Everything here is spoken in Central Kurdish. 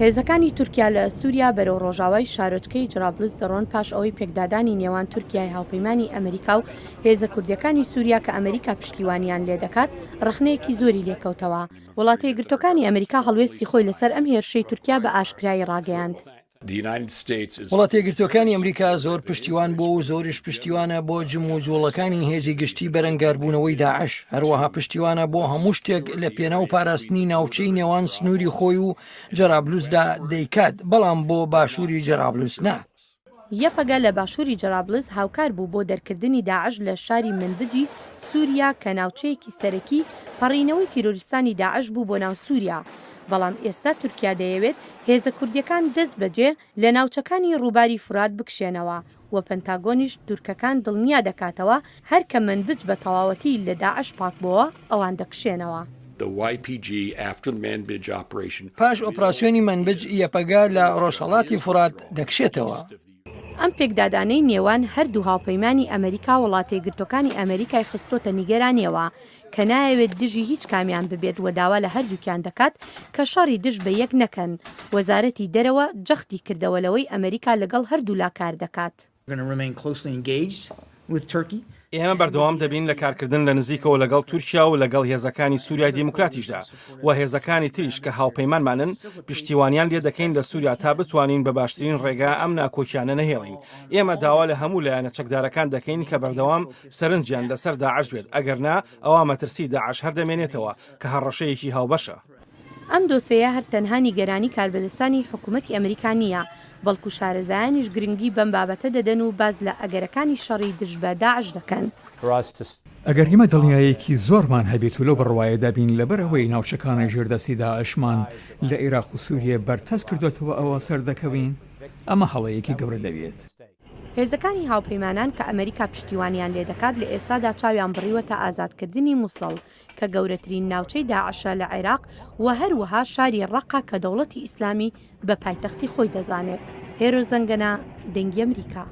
هێزەکانی تورکیا لە سوریا بەرەو ڕۆژاوای شارۆچکەی جرابلس دەڕۆن پاش ئەوەی پێکدادانی نێوان تورکیای هاوپەیمانی ئەمریکا و هێزە کوردیەکانی سوریا کە ئەمریکا پشتیوانیان لێدەکات ڕەخنەیەکی زۆری لێکەوتەوە. وڵاتە یەکگرتووەکانی ئەمریکا هەڵوێستی خۆی لەسەر ئەم هێرشەی تورکیا بە ئاشکرایی ڕاگەیاند. وڵاتە یەکگرتووەکانی ئەمریکا زۆر پشتیوان بووە و زۆریش پشتیوانە بۆ جموجوڵەکانی هێزی گشتی بەرەنگاربوونەوەی داعش، هەروەها پشتیوانە بۆ هەموو شتێک لە پێناو پاراستنی ناوچەی نێوان سنووری خۆی و جەرابلوسدا دەیکات، بەڵام بۆ باشووری جەرابلوس نا. یەپەگە لە باشووری جەرابلس هاوکار بوو بۆ دەرکردنی داعش لە شاری منبجی سووریا کە ناوچەیەکی سەرەکی پەڕینەوەی تیرۆریستانی داعش بوو بۆ ناو سووریا، بەڵام ئێستا تورکیا دەیەوێت هێزە کوردیەکان دەست بەجێ لە ناوچەکانی ڕووباری فورات بکشێنەوە و پەنتاگۆنیش تورکەکان دڵنیا دەکاتەوە هەر کە مەنبج بە تەواوەتی لە داعش پاک بۆوە ئەوان دەکشێنەوە. پاش ئۆپراسیۆنی مەنبج یەپەگە لە ڕۆژهەڵاتی فورات دەکشێتەوە. ئەم پێکدادانەی نێوان هەردوو هاوپەیمانی ئەمریکا وڵاتەیەکگرتوەکانی ئەمریکای خستۆتە نیگەرانیەوە کە نایەوێت دژی هیچ کامیان ببێت و داوا لە هەردووکیان دەکات کە شەڕی دژ بە یەک نەکەن، وەزارەتی دەرەوە جەختی کردەوە لەوەی ئەمریکا لەگەڵ هەردوولا کار دەکات. ئێمە بەردەوام دەبین لە کارکردن لە نزیکەوە لەگەڵ تورکیا و لەگەڵ هێزەکانی سوریای دیموکراتیشدا و هێزەکانی تریش کە هاوپەیمانمانن، پشتیوانیان لێدەکەین لە سوریا تا بتوانین بە باشترین ڕێگا ئەم ناکۆکیانە نەهێڵین. ئێمە داوا لە هەموو لایەنە چەکدارەکان دەکەین کە بەردەوام سەرنجیان لەسەر داعش بێت، ئەگەرنا ئەوا مەترسی داعش هەر دەمێنێتەوە کە هەڕەشەیەکی هاوبەشە. ئەم دۆسێیە هەر تەنها نیگەرانی کاربەدەستانی حکومەتی ئەمریکا نییە، بەڵکو شارەزایانیش گرنگی بەم بابەتە دەدەن و باس لە ئەگەرەکانی شەڕی دژ بە داعش دەکەن. ئەگەر ئیمە دڵنیایەکی زۆرمان هەبێت و لەو بڕوایەدا بین لەبەر ئەوەی ناوچەکانی ژێر دەستی داعشمان لە ئیراق و سوریە بەرتەسک کردۆتەوە ئەوا سەردەکەوین، ئەمە هەڵەیەکی گەورە دەبێت. هێزەکانی هاوپەیمانان کە ئەمریکا پشتیوانیان لێدەکات لە ئێستادا چاویان بڕیوەتە ئازادکردنی موسڵ کە گەورەترین ناوچەی داعشە لە عێراق و هەروەها شاری ڕەققە کە دەوڵەتی ئیسلامی بە پایتەختی خۆی دەزانێت. هێرۆ زەنگەنە، دەنگی ئەمریکا.